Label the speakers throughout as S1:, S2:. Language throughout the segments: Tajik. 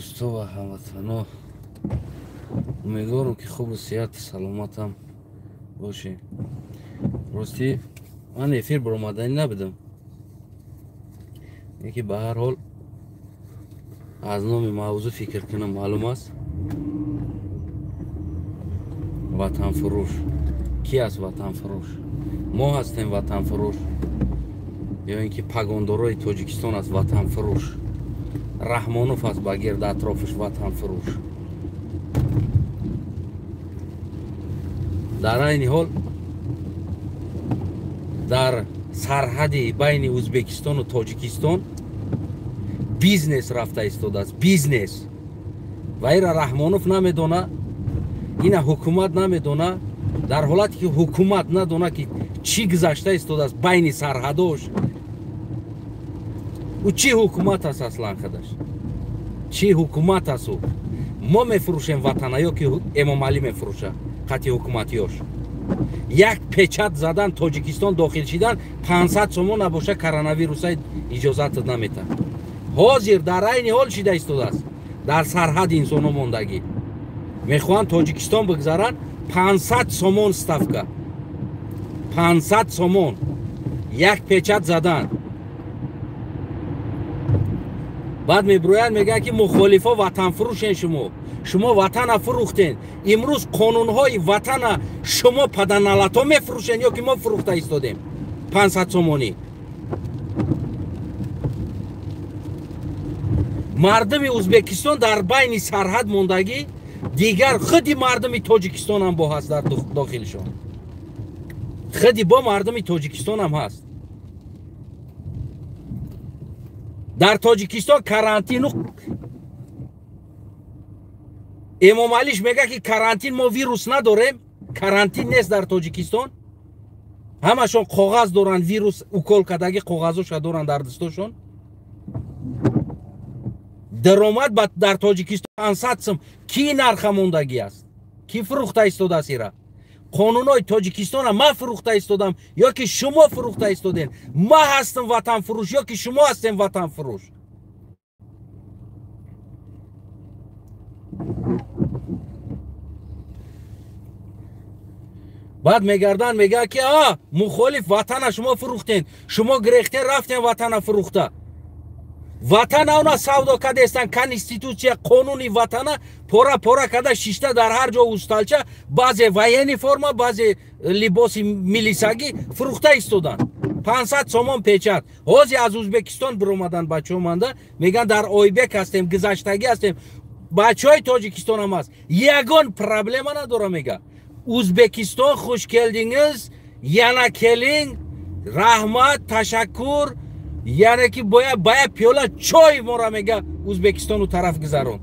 S1: Дӯсто ва ҳамватано, умедворам, ки хубу сиҳату саломатам бошед. Ростӣ, ман эфир баромаданӣ набудам, леки ба ҳар ҳол аз номи мавзӯъ фикр кунам, маълум аст. Ватанфурӯш ки аст? Ватанфурӯш мо ҳастем, ватанфурӯш ё ин ки пагондорои Тоҷикистон аст ватанфурӯш, Раҳмонов аст ба гирди атрофиш ватанфурӯш. Дар айни ҳол дар сарҳади байни Ӯзбекистону Тоҷикистон бизнес рафта истодааст, бизнес. Ва ира Раҳмонов намедона, ина ҳукумат намедона. Дар ҳолате ки ҳукумат надона, ки чӣ гузашта истодааст байни сарҳадош, ӯ чӣ ҳукумат аст аслан? Худаш чӣ ҳукумат аст? Ӯ мо мефурӯшем ватана ё ки Эмомалӣ мефурӯша қати ҳукуматиёш? Як печат задан, Тоҷикистон дохил шидан 500 сомон набоша, коронавирусай иҷозатат намета. Ҳозир дар айни ҳол шида истодааст, дар сарҳади инсоно мондагӣ, мехоҳанд Тоҷикистон бигзаранд, 500 сомон ставка, 500 сомон як печат задан. Баъд мебироянд, мегӯянд, ки мухолифо ватанфурӯшен, шумо ватана фурӯхтен. Имрӯз қонунҳои ватана шумо паданалато мефурӯшен ё ки мо фурӯхта истодем 500 сомонӣ? Мардуми Ӯзбекистон дар байни сарҳад мондагӣ, дигар худи мардуми Тоҷикистонам бо ҳаст дар дохилшон, худи бо мардуми Тоҷикистонам ҳаст. Дар Тоҷикистон карантину Эмомалиш мега, ки карантин, мо вирус надорем, карантин нест дар Тоҷикистон. Ҳамашон коғаз доранд, вирус укол кардагӣ коғазоша доранд дар дастошон. Даромад дар Тоҷикистон 500 сум ки нарха мондагӣ аст? Ки фурӯхта истодааст ира? Қонунҳои Тоҷикистона ман фурӯхта истодам ё ки шумо фурӯхта истодем? Ман ҳастам ватанфурӯш ё ки шумо ҳастем ватанфурӯш? Баъд мегарданд, мегӯяд, ки а мухолиф, ватана шумо фурӯхтен, шумо гирехтен, рафтен, ватана фурӯхта, ватана она савдо кардестан. Конститутсия, қонуни ватана пора пора карда, шишта дар ҳар ҷо усталча, баъзе военный форма, баъзе либоси милисагӣ фурӯхта истоданд. 500 сомон печат. Ҳозир аз Ӯзбекистон биромаданд бачаҳо манда, мегӯянд, дар Ойбек ҳастем, гузаштагӣ ҳастем. Бачаҳои Тоҷикистонам аст, ягон проблема надора, мега, Ӯзбекистон хуш келдингиз, яна келинг, раҳмат, ташаккур. Яъне ки бояд бая пиёла чой мора, мега, Ӯзбекистону тараф гузарон.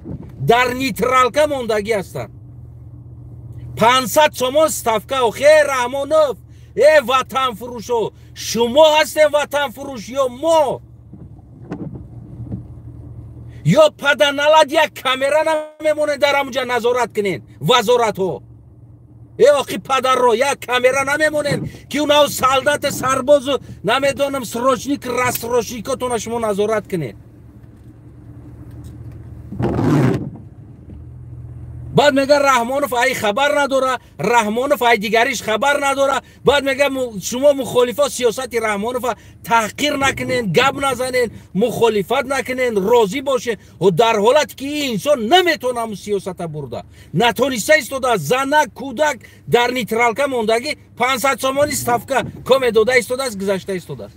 S1: Дар нейтралка мондагӣ ҳастанд, 500 сомон ставка. Охе, Раҳмонов, э ватанфурӯшо, шумо ҳастем ватанфурӯш ё мо? Ё паданалад як камера намемонед дар ҳамунҷа назорат кунед, вазоратҳо? Э охи падарро, як камера намемонед, ки унав солдати сарбозу, намедонам, срочник, рассрочникотона шумо назорат кунед? Баъд мега, Раҳмонов ай хабар надора, Раҳмонов ай дигариш хабар надора. Баъд мега, шумо мухолифо сиёсати Раҳмонова таҳқир накунен, гап назанен, мухолифат накунен, розӣ бошен. Дар ҳолате ки ин инсон наметавона ҳамун сиёсата бурда натониста истода, занак, кӯдак дар нейтралка мондагӣ, 500 сомони ставка коме дода истодааст, гузашта истодааст,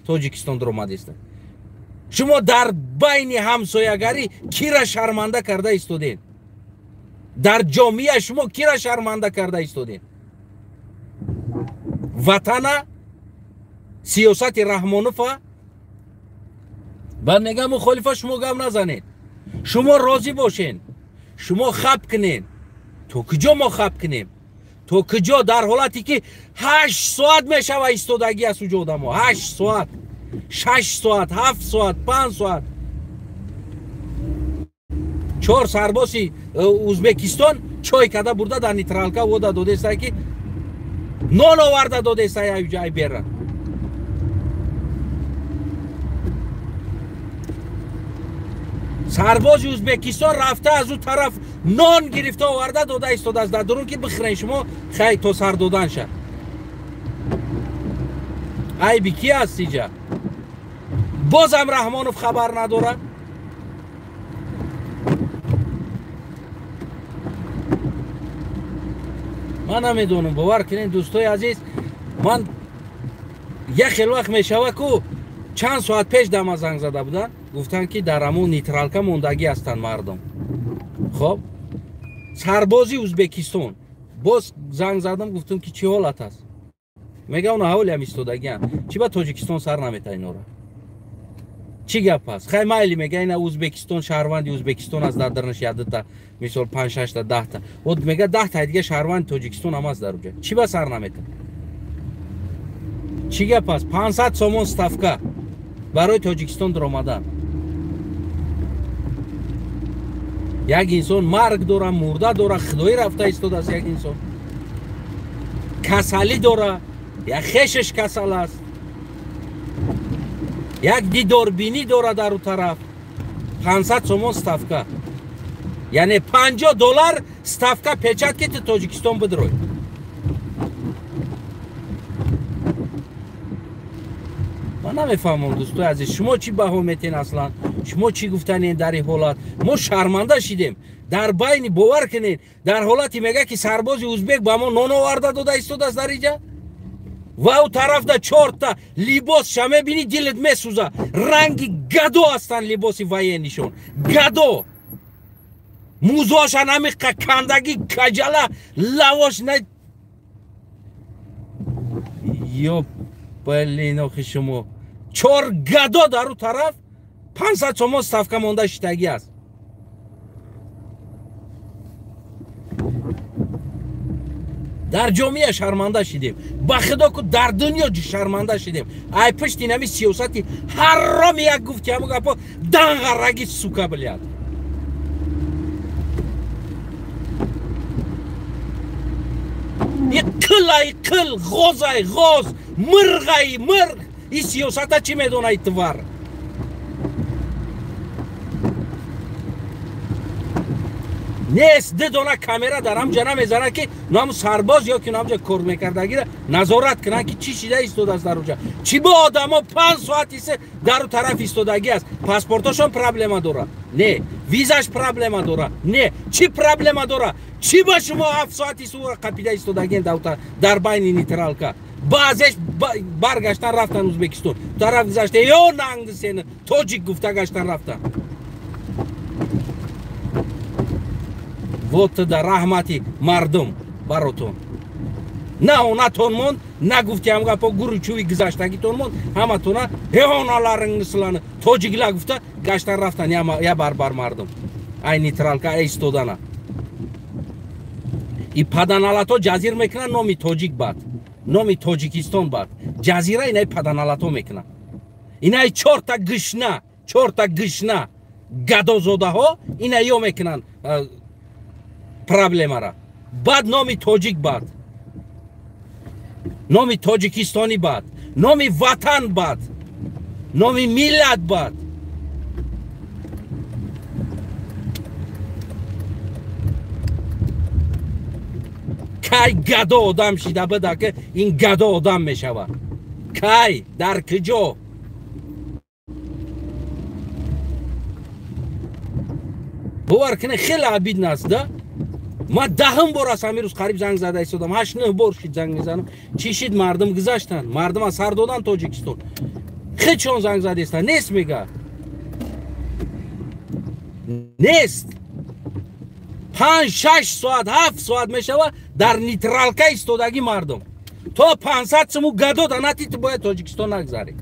S1: Тоҷикистон дуромада. Шумо дар байни ҳамсоягарӣ кира шарманда карда истодед? Дар ҷомеа шумо кира шарманда карда истодед? Ватана, сиёсати Раҳмонова. Баъд мегӯям, мухолифа, шумо гап назанед, шумо розӣ бошен, шумо хаб кунед. То куҷо мо хаб кунем? То куҷо? Дар ҳолате ки 8 соат мешава истодагӣ аст уҷо одамо, 8 соат, 6 соат, 7 соат, 5 соат. Чор сарбози Ӯзбекистон чой карда бурда дар нейтралка вода додеста, ки нон оварда додеста ай бера. Сарбози Ӯзбекистон рафта аз ӯ тараф нон гирифта оварда дода истодааст дар дурун ки бихӯрен шумо хай то сар додан ша. Айби ки аст иҷа? Бозам Раҳмонов хабар надорад. Ман намедонам, бовар кунед дӯстои азиз, ман як хел вақт мешава ку чанд соат пеш дама занг зада буданд, гуфтанд ки дар ҳамон нейтралка мондагӣ ҳастанд мардум. Хоб, сарбози Ӯзбекистон боз занг задам, гуфтам ки чӣ ҳолат аст? Мега она ҳолиам истодагианд, чӣ ба Тоҷикистон сар намета инора? Чӣ гап аст? Хай майли, мега ина Ӯзбекистон, шаҳрванди Ӯзбекистон аст, дар дарнаш яддата, мисол 5-6-та 10-та. Вот мега 10-та дига шаҳрванди Тоҷикистон ҳам аст дар уҷа. Чӣ ба сар намета? Чӣ гап аст? 500 сомон ставка барои Тоҷикистон даромадан. Як инсон марг дора, мурда дора, худоӣ рафта истодааст, як инсон касалӣ дора, як хешаш касал аст, як дидорбинӣ дора дар ӯ тараф. 500 сомон ставка, яъне $50 ставка печат ки ту Тоҷикистон бидрой. Ман намефаҳмам дӯстои азиз, шумо чӣ баҳо метен аслан? Шумо чӣ гуфтанед дар ин ҳолат? Мо шарманда шидем дар байни, бовар кунед, дар ҳолате мега ки сарбози ӯзбек ба мо нон оварда дода истодааст дар иҷа ва ӯ тарафда чорта либосша мебинӣ, дилат месӯза. Ранги гадо ҳастанд либоси военнишон, гадо. Музоша намиқа кандагӣ каҷала лавош на ё блин, охи шумо чор гадо дар ӯ тараф 500 сомон ставка монда шитагӣ аст. Дар ҷомеа шарманда шидем, ба худо ку дар дунё шарманда шидем. Ай пушти нами сиёсати ҳароми як гуфти ҳаму гапо данғараги сука блядь. И қил ай қил, ғоз ай ғоз, мирғ ай мирғ. И сиёсата чӣ медонай твар? Нест ду дона камера дар ҳамҷа намезанад ки наму сарбоз ё ки намҷа кор мекардагира назорат кунанд ки чӣ шида истодааст дар уҷа. Чӣ бо одамо 5 соат исе дар у тараф истодагӣ аст? Паспортошон проблема дора? Не. Визаш проблема дора? Не. Чӣ проблема дора? Чӣ ба шумо 7 соат исура қапида истодагиен дар байни нейтралка? Баъзеш баргаштан рафтан Ӯзбекистон, тараф гузашта ё нангди сени тоҷик гуфта гаштан рафтан. Вот да раҳмати мардум баротон. На онатон монд, на гуфтиам гапо гуручуви гузаштагитон монд, ҳаматона ҳеоналарыңнисилани тоҷикла гуфта гаштан рафтан я барбар мардум. Ай нейтралка ай истодана. И паданалато ҷазир мекунанд номи тоҷик бад, номи Тоҷикистон бад. Ҷазира инай паданалато мекунанд. Инай чорта гишна, чорта гишна гадозодаҳо инай ё мекунанд проблемара. Бад номи тоҷик бад, номи тоҷикистонӣ бад, номи ватан бад, номи миллат бад. Кай гадо одам шида буда ки ин гадо одам мешавад? Кай, дар куҷо? Бовар кунед, хеле обидно аст да. Ман 10 бор аст ҳамин рӯз қариб занг зада истодам, 8-9 бор шид занг мезанам. Чӣ шид? Мардум гузаштанд, мардум аз сар додан Тоҷикистон. Хечон занг зада истанд, нест мега, нест. 5-6 соат, 7 соат мешава дар нейтралка истодагӣ мардум. То 500 суму гадо данати ту бояд Тоҷикистон нагзарӣ.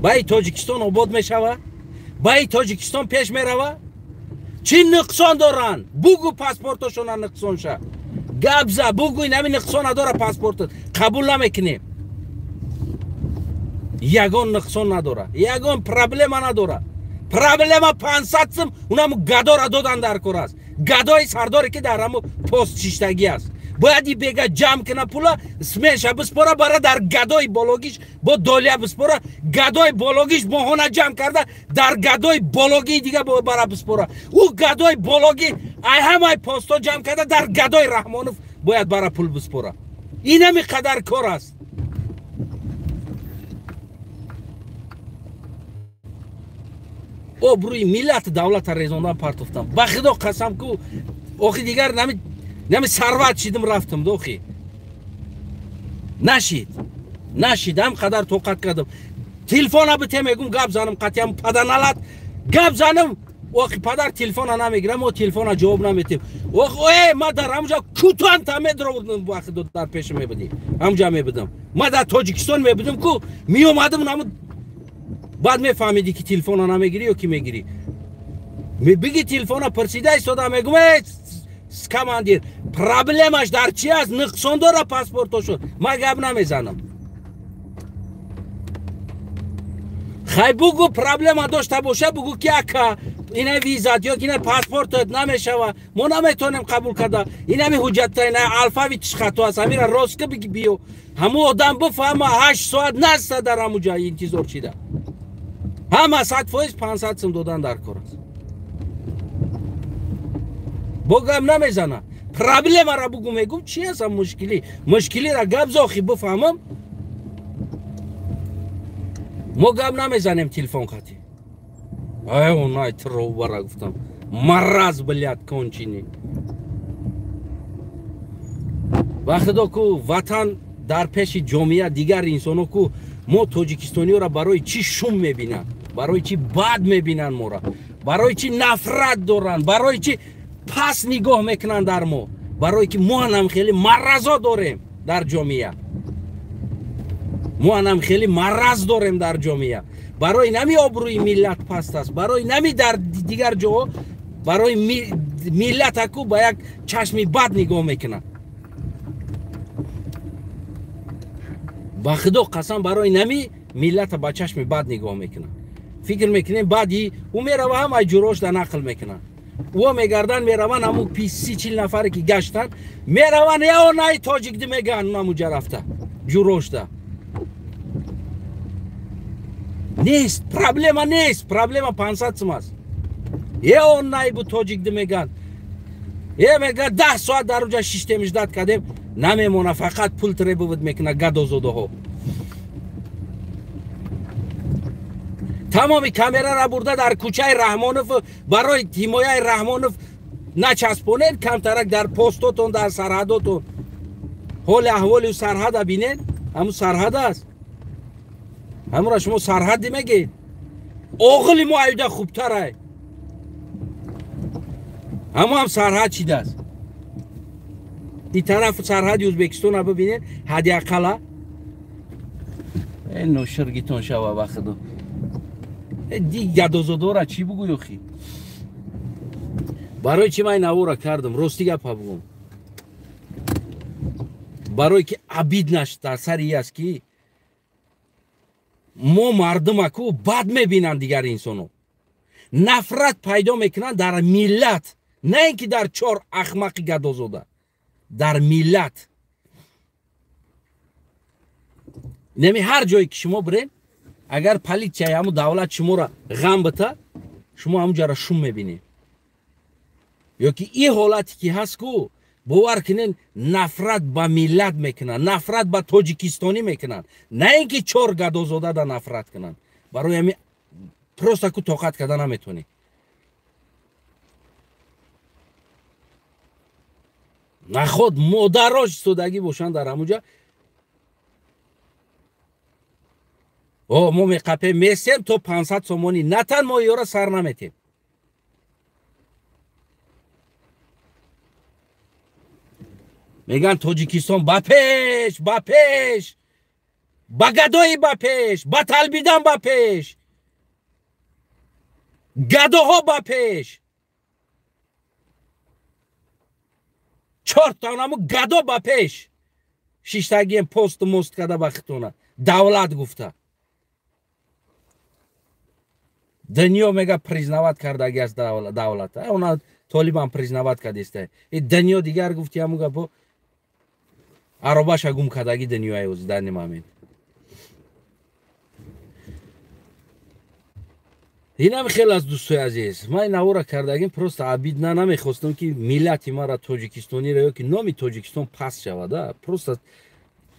S1: Баи Тоҷикистон обод мешава? Баи Тоҷикистон пеш мерава? Чӣ нуқсон доранд? Бугу паспортошона нуқсон ша. Гап за, бугу инами нуқсон надора паспортот. Қабул намекунем. Ягон нуқсон надора, ягон проблема надора. Проблема 500 сум унаму гадора додан дар кор аст. Гадои сардоре ки дар ҳаму пост шиштагӣ аст. Бояд и бега ҷамъ кина пула, сменша биспора, бара дар гадои бологиш бо долия биспора, гадои бологиш моҳона ҷамъ карда дар гадои бологии дига бара биспора. Ӯ гадои бологӣ ай ҳамаи постҳо ҷамъ карда дар гадои Раҳмонов бояд бара пул биспора. Инами қадар кор аст. Обрӯи миллат давлата резондан партофтам. Ба худо қасам ку охи дигар нами сарват шидим рафтам дохи. Нашид. Нашид, ҳам қадар тоқат кардам. Телефона бите мегум гап занам қатъиям паданалат гап занам. Охи падар телефона намегирам, мо телефона ҷавоб наметем. Ох э ма дар ҳамҷа кутанта медровардам, ба худо дар пеш мебудӣ. Ҳамҷа мебудам. Ма дар Тоҷикистон мебудам ку меомадам намуд. Баъд мефаҳмидӣ ки телефона намегирӣ ё ки мегирӣ. Биги телефона пурсида истода мегум э командир, проблемаш дар чи аст? Нуқсон дора паспортошон. Ман гап намезанам. Хай бугу проблема дошта боша, бугу ки ака ина визат ё ина паспортат намешава, мо наметонем қабул карда. Инами ҳуҷҷатта ина алфавитиш хато аст, ҳамира рост ки биги биё. Ҳаму одам бифаҳма 8 соат наста дар ҳаму ҷа интизор шида. Ҳама 100% 500 сум додан дар кор аст. Бо гап намезана. Проблемара бугу мегум чи аст мушкилӣ? Мушкилира гап зохи бифаҳмам. Мо гап намезанем телефон қатӣ. Ай онай тровбара гуфтам. Мараз блядь кончини. Ба худо ку ватан дар пеши ҷомеа дигар инсоно ку мо тоҷикистониёра барои чӣ шум мебинанд, барои чӣ бад мебинанд мора, барои чӣ нафрат доранд, барои чӣ пас нигоҳ мекунанд дар мо, барои ки мо ҳам хеле маразо дорем дар ҷомеа. Мо ҳам хеле мараз дорем дар ҷомеа. Барои нами обрӯи миллат паст аст, барои нами дар дигар ҷоҳо барои миллатаку ба як чашми бад нигоҳ мекунанд. Ба худо қасам барои нами миллата ба чашми бад нигоҳ мекунанд. Фикр мекунем баъди ӯ мерава ҳамаи ҷурошда нақл мекунанд. Ӯ мегарданд мераванд ҳамун 30-40 нафаре ки гаштанд мераванд я онаи тоҷикди мегӯянд намуҷа рафта ҷурошда. Нест, проблема нест, проблема 500 сум аст. Е онаи бу тоҷикди мегӯянд. Е мегӯяд 10 соат дар уҷа шиштем ждат кардем, намемона, фақат пул требовать мекунад гадозодаҳо. Тамоми камерара бурда дар кӯчаи Раҳмонов барои ҳимояи Раҳмонов начаспонед, камтарак дар постотон, дар сарҳадотон ҳоли аҳволи сарҳада бинед. Ҳамун сарҳад аст, ҳамура шумо сарҳади мегед. Оғили мо аюда хубтарай, ҳаму ҳам сарҳад чидааст. И тараф сарҳади Ӯзбекистона бибинед, ҳадди ақала э ноширгитон шава ба худо. Ди гадозодора чӣ бугӯй охи? Барои чӣ ман навора кардам? Рости гапа бугум. Барои ки обиднаш дар сари аст ки мо мардумаку бад мебинанд дигар инсоно. Нафрат пайдо мекунанд дар миллат, на ин ки дар чор ахмақи гадозода, дар миллат. Неми ҳар ҷое ки шумо биред, агар политсияи ҳамун давлат шуморо ғам бита, шумо ҳамун ҷара шум мебинед. Ё ки ин ҳолате ки ҳаст ку, бовар кунед, нафрат ба миллат мекунанд, нафрат ба тоҷикистонӣ мекунанд, на ин ки чор гадозодада нафрат кунанд. Барои ҳамин просто ку тоқат карда наметавонед. Наход модарош истодагӣ бошанд дар ҳамун ҷа. О, мо меқапем, месем то 500 сомонӣ, на танҳо ёра сар наметем. Мегӯянд Тоҷикистон ба пеш, ба пеш, ба гадоӣ ба пеш, ба талбидан ба пеш, гадоҳо ба пеш. Чортонаму гадо ба пеш. Шиштагием посту мост када ба хитона. Давлат гуфта. Дунё мега признават кардаги аст давлата. Она Толибан признават кардиста. И дунё дигар гуфти ҳаму гапо. Аробаша гум кардаги дунёи ҳозир дар ин момент. Инам хеле аз дӯстои азиз. Ман ин навора кардагим просто обидно намехостам ки миллати мара тоҷикистониро ё ки номи Тоҷикистон паст шавад. Просто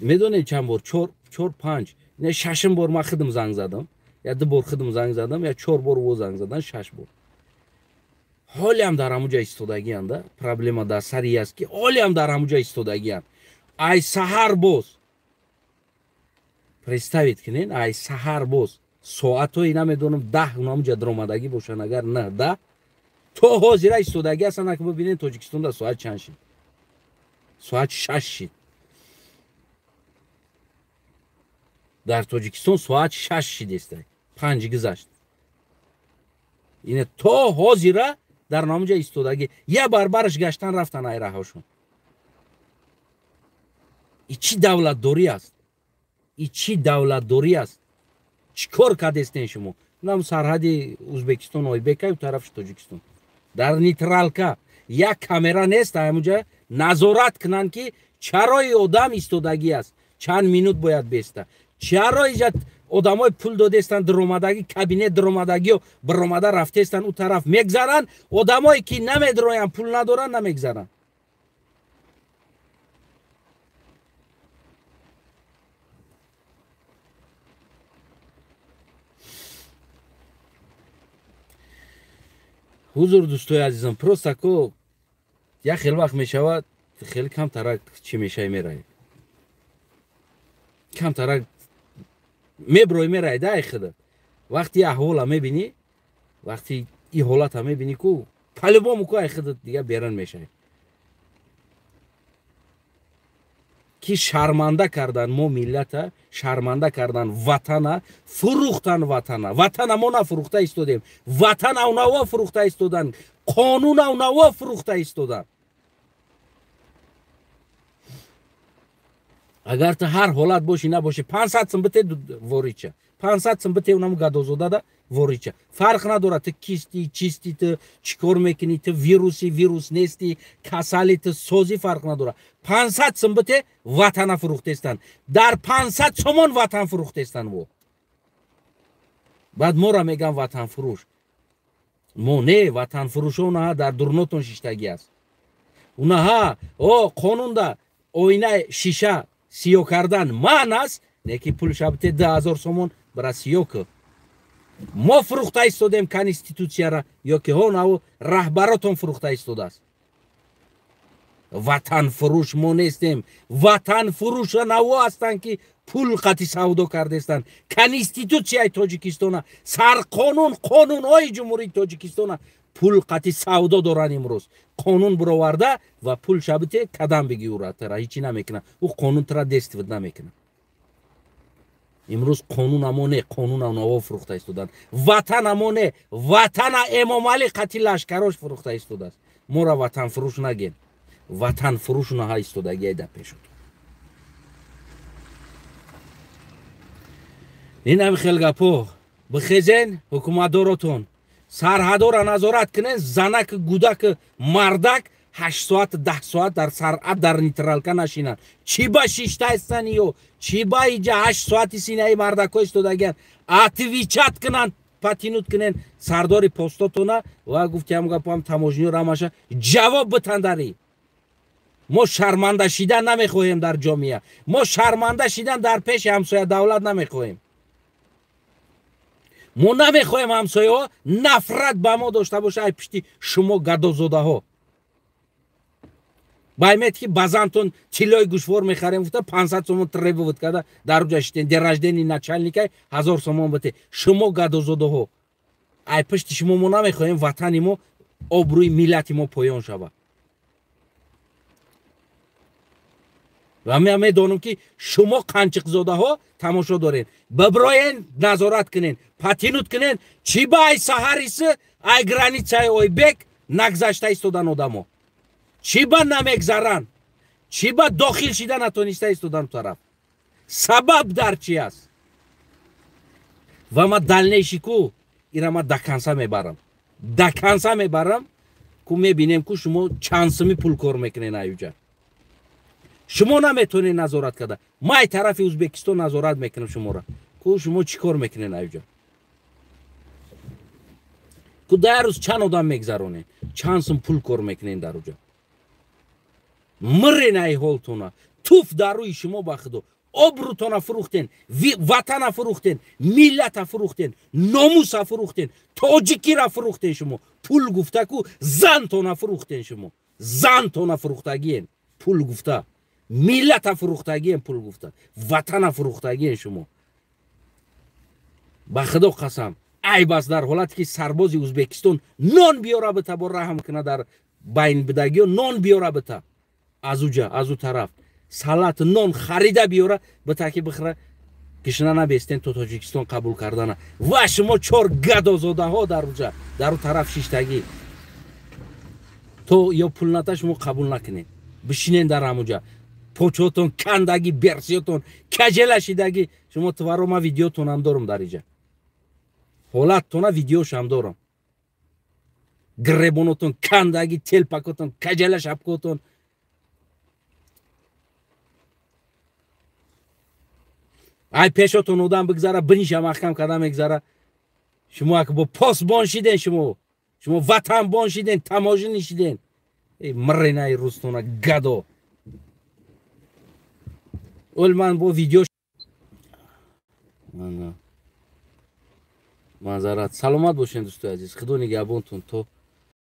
S1: медонед чанд бор? 4 5 не шашим бор ман худам занг задам. Я 2 бор худам занг задам, я 4 бор во занг задан, 6 бор. Ҳолиам дар ҳамуҷа истодагианд, да? Проблема дар сари аст ки ҳолиам дар ҳамуҷа истодагианд. Ай саҳар боз. Представить кунед, ай саҳар боз. Соатҳои намедонам 10 ҳамуҷа даромадагӣ бошанд, агар 9 10 то ҳозира истодагӣ ҳастанд. Ака бибинед Тоҷикистон дар соат чанд шид? Соат 6 шид. Дар Тоҷикистон соат 6 шидеста. 5 гузашт. Ине то ҳозира дар намуҷа истодагӣ. Я барбараш гаштан рафтан ай раҳошон. И чӣ давлатдорӣ аст? И чӣ давлатдорӣ аст? Чӣ кор кардестен шумо? Нам сарҳади Узбекистон Ойбека ю тарафи Тоҷикистон. Дар нейтралка як камера нест ҳамуҷа назорат кунанд ки чарои одам истодагӣ аст, чанд минут бояд беста. Чаро иҷа одамои пул додестанд, даромадагӣ, кабинет даромадагиё баромада рафтестанд, у тараф мегзаранд, одамое ки намедроянд, пул надоранд, намегзаранд. Ҳузур дӯстои азизам, просто ко як хел вақт мешавад, хеле камтарак чӣ мешавӣ меравӣ. Камтарак меброи меравӣ да ай худа. Вақти аҳвола мебинӣ, вақти и ҳолата мебинӣ ку по-любому ку ай худа дига берун мешавӣ. Ки шарманда кардан мо миллата, шарманда кардан ватана, фурӯхтан ватана. Ватана мо нафурӯхта истодем. Ватана унаво фурӯхта истодан, қонуна унаво фурӯхта истодан. Агар ту ҳар ҳолат бошӣ набошӣ, 500 сум бите ворича. 500 сум бите унам гадозодада ворича. Фарқ надорад ту кисти, чисти, ту чӣ кор мекунӣ, ту вируси, вирус нести, касали, ту созӣ, фарқ надорад. 500 сум бите ватана фурӯхтестанд. Дар 500 сомон ватан фурӯхтестанд во. Баъд моро меган ватанфурӯш. Мо не, ватанфурӯшо унаҳа дар дурнотон шиштагӣ аст. Унаҳа о қонунда оина шиша сиё кардан ман аст, не ки пул шабте 2000 сомон бара сиё ку. Мо фурӯхта истодем конститутсияра ё ки ҳо наву раҳбаротон фурӯхта истодааст. Ватанфурӯш мо нестем. Ватанфурӯша наво ҳастанд ки пул қати савдо кардестанд. Конститутсияи Тоҷикистона, сарқонун, қонунҳои Ҷумҳурии Тоҷикистона пул қати савдо доранд имрӯз. Қонун бироварда ва пул шабите кадам бигӣ ура тара ҳичи намекунад. Ӯ қонун тара действовать намекунад. Имрӯз қонун амо не, қонун анаво фурӯхта истоданд. Ватан амо не, ватана Эмомалӣ қати лашкарош фурӯхта истодааст. Моро ватанфурӯш нагем. Ватанфурӯш наҳа истодагиай дар пешот. Ин ҳами хел гапо. Бихезен ҳукуматдоротон. Сарҳадора назорат кунен, занак, гудак, мардак 8 соат, 10 соат дар сарҳад дар нейтралка нашинанд. Чӣ ба шиштаистан ё чӣ ба иҷа 8 соати синаи мардако истодагиянд. Отвечать кунанд, патинут кунен сардори постотона ва гуфтиам гапам таможниё рамаша ҷавоб битандари. Мо шарманда шидан намехоҳем дар ҷомеа. Мо шарманда шидан дар пеши ҳамсоя давлат намехоҳем. Мо намехоҳем ҳамсояҳо нафрат ба мо дошта боша ай пишти шумо гадозодаҳо. Баймед ки базантон тиллои гӯшвор мехарем гуфта 500 сомон требовать карда дар уҷа шитен день рождения начальникай 1000 сомон бите. Шумо гадозодаҳо ай пишти шумо мо намехоҳем ватани мо обрӯи миллати мо поён шавад. Ва ман медонам ки шумо қанчиқзодаҳо тамошо доред. Биброен назорат кунен, патинут кунен, чӣ ба ай саҳариси ай границаи Ойбек нагзашта истодан одамо. Чӣ ба намегзаранд? Чӣ ба дохил шида натониста истодан тараф? Сабаб дар чӣ аст? Ва ман дальнейший ку ира ман до конца мебарам. До конца мебарам ку мебинем ку шумо чанд суми пул кор мекунед аюҷа. Шумо наметонед назорат карда. Май тарафи Ӯзбекистон назорат мекунам шуморо. Ку шумо чӣ кор мекунед айҷо? Ку дар рӯз чанд одам мегзаронед? Чанд сум пул кор мекунед дар уҷо? Мирен ай ҳолтона. Туф дар рӯи шумо ба худо. Обрӯтона фурӯхтен, ватана фурӯхтен, миллата фурӯхтен, номуса фурӯхтен, тоҷикира фурӯхтен шумо. Пул гуфта ку зантона фурӯхтен шумо. Зантона фурӯхтагиен пул гуфта. Миллата фурӯхтагиен пул гуфта. Ватана фурӯхтагиен шумо. Ба худо қасам, айб аст дар ҳолате ки сарбози Ӯзбекистон нон биёра бита, бо раҳм куна дар байн бидагиё нон биёра бита. Аз уҷа, аз ӯ тараф салат нон харида биёра бита ки бихӯра, гишна набестен то Тоҷикистон қабул кардана. Ва шумо чор гадозодаҳо дар уҷа, дар ӯ тараф шиштагӣ. То ё пул ната шумо қабул накунед. Бишинен дар ҳамуҷа. Почотон кандагӣ, берсиётон кажела шидагӣ. Шумо тваро ма видеотонам дорам дар иҷа. Ҳолаттона видеошам дорам. Гребонотон кандагӣ, телпакотон, кажела шапкотон. Ай пешотон одам бигзара, биниша маҳкам карда мегзара. Шумо ак бо посбон шиден шумо. Шумо ватанбон шиден, таможини шиден. Эй мренаи рустона гадо. Ол ман бо видео манзарат. Саломат бошед дӯстои азиз. Худо нигаҳбонтон. То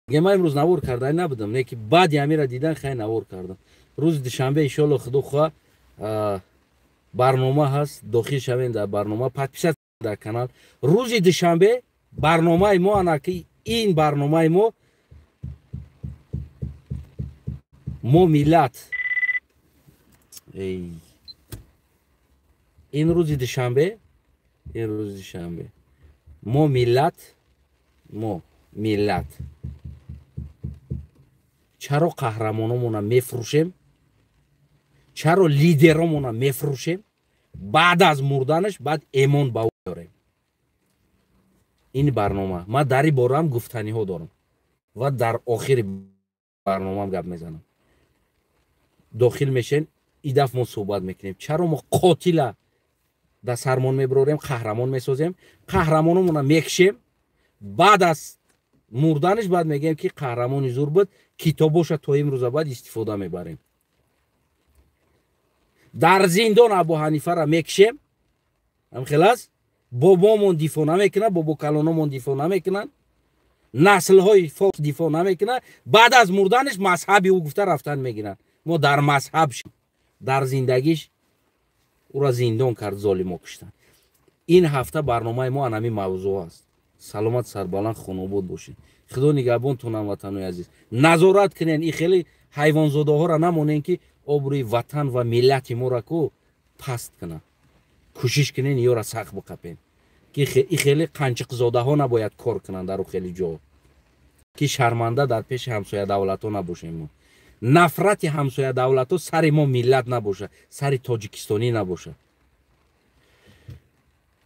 S1: ман имрӯз навор карда набудам, не ки баъди амира дидан хай навор кардам. Рӯзи душанбе иншоалло худо хоҳа барнома ҳаст, дохил шавем дар барнома, подписат дар канал. Рӯзи душанбе барномаи мо ана ки ин барномаи мо мо миллат. Ин рӯзи душанбе, ин рӯзи душанбе мо миллат, мо миллат. Чаро қаҳрамономона мефурӯшем? Чаро лидеромона мефурӯшем? Баъд аз мурданаш баъд эмон ба ӯ дорем. Ин барнома ман дар ин бораам гуфтаниҳо дорам ва дар охири барномаам гап мезанам. Дохил мешен, и даф мо суҳбат мекунем. Чаро мо қотила дар сармон мебарорем, қаҳрамон месозем, қаҳрамономона мекшем, баъд аз мурданаш баъд мегӯем ки қаҳрамони зур буд, китобоша то имрӯза баъд истифода мебарем. Дар зиндон Абу Ҳанифара мекшем, ҳамхел аст, бобомон дифоъ намекунад, бобокалономон дифоъ намекунанд, наслҳои форс дифоъ намекунанд, баъд аз мурданаш мазҳаби ӯ гуфта рафтан мегиранд. Мо дар мазҳаб, дар зиндагиш ӯра зиндон кард, золимо куштанд. Ин ҳафта барномаи мо анами мавзӯъ аст. Саломат, сарбаланд, хонобод бошед. Худо нигаҳбонтон ҳамватанои азиз. Назорат кунен, ин хеле ҳайвонзодаҳоро намонен ки обрӯи ватан ва миллати моро ку паст кунанд. Кӯшиш кунен ёра сахт биқапен. Ки ин хеле қанчиқзодаҳо набояд кор кунанд дар ӯ хеле ҷо. Ки шарманда дар пеши ҳамсоя давлатҳо набошем мо. Нафрати ҳамсоя давлатҳо сари мо миллат набошад, сари тоҷикистонӣ набошад.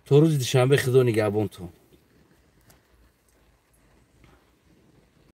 S1: То рӯзи душанбе худо нигаҳбонтон.